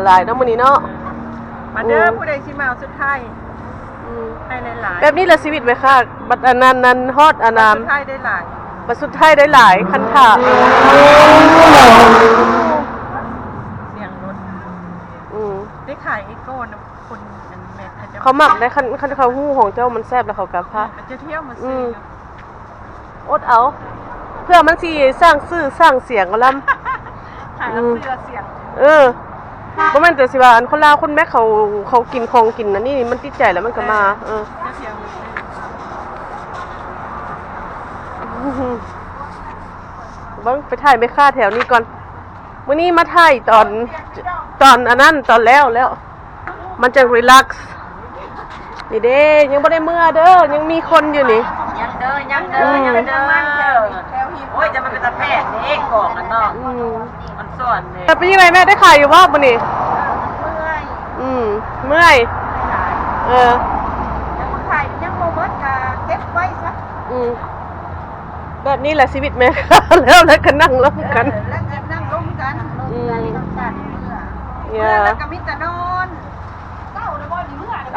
ຫຼາຍເນາະມື້ນີ້ເນາະ. ມາເດີ ອືມ ຜູ້ໃດຊິມາເອົາຊຸດໄທ ອືມ ໃຫ້ຫຼາຍໆ. ແບບນີ້ລະຊີວິດແມ່ຄ້າ ບັດອັນນັ້ນນັ້ນຮອດອັນນັ້ນ ບັດສຸດທ້າຍໄດ້ຫຼາຍ ບັດສຸດທ້າຍໄດ້ຫຼາຍ ຄັນຖ້າ ສຽງລົດ ອືມ ໄດ້ຂາຍເອໂກ້ນຳຄົນອັນແມັກເຂົາເຈົ້າ ເຂົາມັກໄດ໋ ຄັນ ຄັນເຂົາຮູ້ຂອງເຈົ້າມັນແຊບແລ້ວເຂົາກໍພາ ເຂົາຈະທ່ຽວມາຊື້ ອືມ. ອົດເອົາ ເພື່ອມັນຊິສ້າງຊື່ສ້າງສຽງວ່າລຳ ຂາຍເອົາຊື່ເອົາສຽງ ເອີ ບໍ່ແມ່ນແຕ່ຊິວ່າ ອັນຄົນລາວຄົນແມັກເຂົາ ເຂົາກິນຂອງກິນອັນນີ້ມັນຕິດໃຈແລ້ວມັນກໍມາ ເອີ ເອີ ເບິ່ງໄປຖ່າຍແມ່ຄ້າແຖວນີ້ກ່ອນ. ມື້ນີ້ມາຖ່າຍຕອນ ຕອນອັນນັ້ນ ຕອນແລ້ວແລ້ວ ມັນຈັ່ງຣີລັກ. ນີ້ເດ້ ຍັງບໍ່ໄດ້ເມືອເດີ ຍັງມີຄົນຢູ່ນີ້ ຍັງເດີ ຍັງເດີ ອືມ ຍັງເດີ. ໂອ້ຍ ຈະມັນເປັນຕາແພງເດ້ ກອງອັນເນາະ ອືມ ມັນສ່ວນເດ້. ແຕ່ເປັນຈັ່ງໃດແມ່ ໄດ້ຂາຍຢູ່ບໍ່ມື້ນີ້? ເມື່ອຍ ອືມ ເມື່ອຍ ເອີ ຍັງບໍ່ຂາຍ ຍັງບໍ່ໝົດ ກະເກັບໄວ້ຊະ ອືມ. ແບບນີ້ແຫຼະຊີວິດແມ່ຄ້າ ແລ້ວ ແລ້ວກໍນັ່ງລົມກັນ ເອີ ແລ້ວກໍນັ່ງລົມກັນ ອືມ ເມື່ອ ເມື່ອແລ້ວກໍມີແຕ່ນອນ.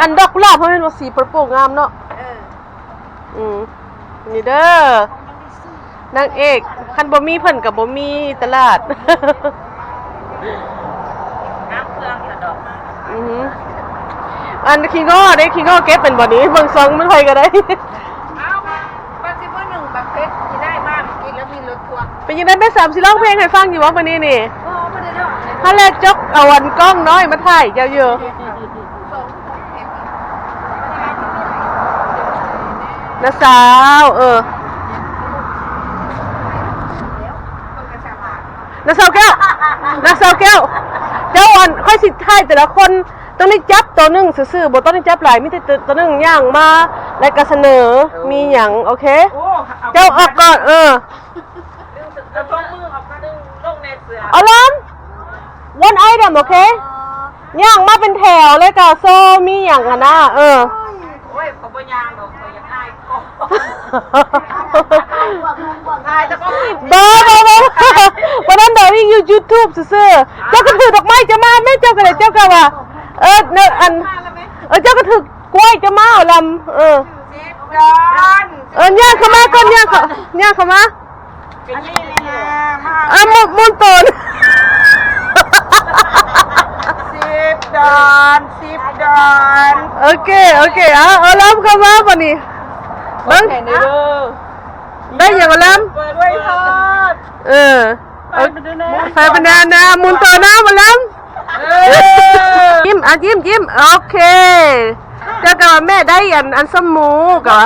ອັນດອກກຸຫຼາບເຮົາແມ່ນວ່າສີເປີເປີ້ງາມເນາະ ເອີ ອືມ ນີ້ເດີ ນາງເອກ ຄັນບໍ່ມີເພິ່ນກໍບໍ່ມີຕະຫຼາດ ນ້ຳເຄື່ອງສະດອກ ອືຮຶ ອັນຂີ້ງໍ້ເດ້ ຂີ້ງໍ້ເກັບແມ່ນບໍ່ນີ້ ເບິ່ງຊອງມັນໃຜກໍໄດ້ ເອົ້າ ມັນຊິມື້ໜຶ່ງບັກເພັດຊິໄດ້ມາກິນແລ້ວມີລົດພວງ ເປັນຈັ່ງໃດແມ່ສາມ ຊິຮ້ອງເພງໃຫ້ຟັງຢູ່ບໍ່ມື້ນີ້ນີ້? ບໍ່ ບໍ່ໄດ້ຮ້ອງ ຫັ້ນແຫຼະ ຈົກເອົາອັນກ້ອງນ້ອຍມາຖ່າຍເຈົ້າຢູ່. ນ້າສາວ ເອີ ນ້າສາວແກ້ວ ນ້າສາວແກ້ວ ເຈົ້າ ອັນ ຂ້ອຍຊິຖ່າຍແຕ່ລະຄົນ ຕ້ອງໄດ້ຈັບໂຕໜຶ່ງຊື່ໆ ບໍ່ຕ້ອງໄດ້ຈັບຫຼາຍ ມີແຕ່ໂຕໜຶ່ງຍ່າງມາ ແລ້ວກໍສະເໜີ ມີຫຍັງ ໂອເຄ ເຈົ້າອອກກ່ອນ ເອີ ເອົາສອງມືອອກໜຶ່ງລົງແນ່ເສືອ ເອົາລຳ one item ໂອເຄ ຍ່າງມາເປັນແຖວ ແລ້ວກໍໂຊມີຫຍັງຫັ້ນນະ ເອີ ໂອ້ຍ ຂ້ອຍບໍ່ຍ່າງດອກ ຂ້ອຍຢາກອາຍກ້ອງ ບໍ່ ບໍ່ ບໍ່ ບໍ່ ບໍ່ນັ້ນດອກ ຢູ່ຢູທູບຊື່ໆ ເຈົ້າກໍຖືດອກໄມ້ເຈົ້າມາແມ່ ເຈົ້າກໍໄດ້ ເຈົ້າກໍວ່າ ເອີ ອັນ ເອີ ເຈົ້າກໍຖືກ ກ້ວຍຈະມາເອົາລຳ ເອີ ເອີ ຍ່າງເຂົ້າມາກ່ອນ ຍ່າງເຂົ້າ ຍ່າງເຂົ້າມາ ເອີ ໝູນໂຕນ ສິບດອນ ສິບດອນ ໂອເຄ ໂອເຄ ເອົາ ເອົາລຳເຂົ້າມາບາດນີ້ ເບິ່ງ ໄດ້ຫຍັງເອົາລຳ ເອີ ໄຟບັນດານາ ໝູນໂຕນາ ໝໍລຳ ເອີ ຍິ້ມ ອ່ະ ຍິ້ມ ຍິ້ມ ໂອເຄ ເຈົ້າກໍວ່າແມ່ໄດ້ອັນ ອັນສົມໝູກໍວ່າ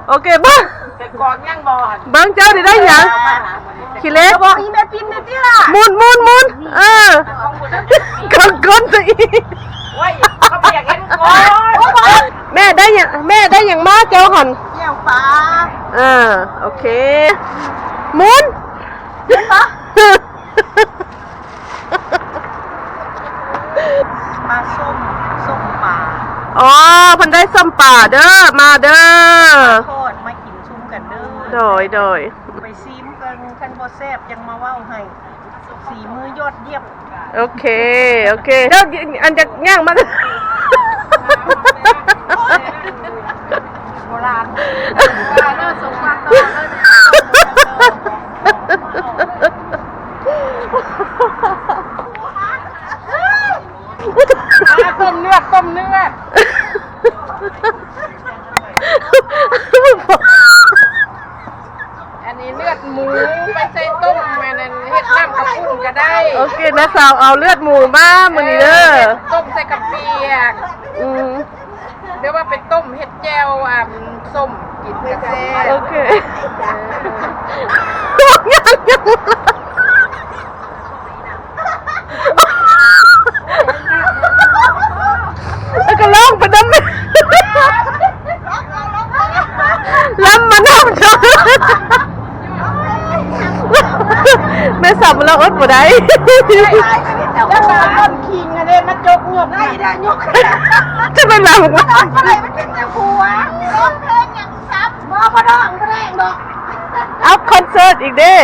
ໂອເຄ ເບິ່ງ ແຕ່ກອງຍັງບໍ່ ເບິ່ງເຈົ້ານີ້ໄດ້ຫຍັງ ຂີ້ເຫຼັກ ບອກອີແມ່ປິ່ນແມ່ເຕ້ຍ ໝູນ ໝູນ ໝູນ ເອີ ກອງກົ້ນຊະອີກ ໂອ້ຍ ເຂົາບໍ່ຢາກເຫັນກ້ອນ ແມ່ໄດ້ຫຍັງ ແມ່ໄດ້ຫຍັງມາເຈົ້າຫັ້ນ ແຈ່ວປາ ເອີ ໂອເຄ ໝູນ ມາສົ້ມ ສົ້ມປາ ອໍ ເພິ່ນໄດ້ສົ້ມປາເດີ ມາເດີ ທອດ ມາກິນຊຸມກັນເດີ ໂດຍ ໂດຍ ໄປຊີມເບິ່ງ ຄັນບໍ່ແຊບຈັ່ງມາເວົ້າໃຫ້ ຝີມືຍອດຢ້ຽມ ໂອເຄ ໂອເຄ ເຈົ້າ ອັນ ຈະຍ່າງມາ ໂບລານ ໂບລານເນາະ ສົມປາກ ຕົ້ມເລືອດ ຕົ້ມເລືອດ ອັນນີ້ເລືອດໝູ ໄປໃສ່ຕົ້ມ ອັນນັ້ນ ເຮັດນ້ຳເຂົ້າປຸ້ນກໍໄດ້ ໂອເຄ ນ້າສາວເອົາເລືອດໝູມາມື້ນີ້ເດີ ເອີ ຕົ້ມໃສ່ກະປຽກ ອືມ ຫຼືວ່າໄປຕົ້ມເຮັດແຈ່ວ ອັນ ສົ້ມກິນກໍແຊບ ໂອເຄ ເອີ ແລ້ວກໍຮ້ອງໄປນຳ ລຳມານຳ ແມ່ສາວລາວອົດບໍ່ໄດ້ ແລ້ວກໍເອົາຕົ້ນຄີງຫັ້ນເດ້ມາຈົກຍົກ ໄດ້ ໄດ້ ຍົກ ຈະໄປລຳ ມັນເອົາບໍ່ໄດ້ ມັນເປັນແຕ່ຫົວ ຮ້ອງເພງຫຍັງຊ້ຳ ບໍ່ ບໍ່ຮ້ອງ ບໍ່ແລງດອກ ເອົາຄອນເສີດອີກເດ້.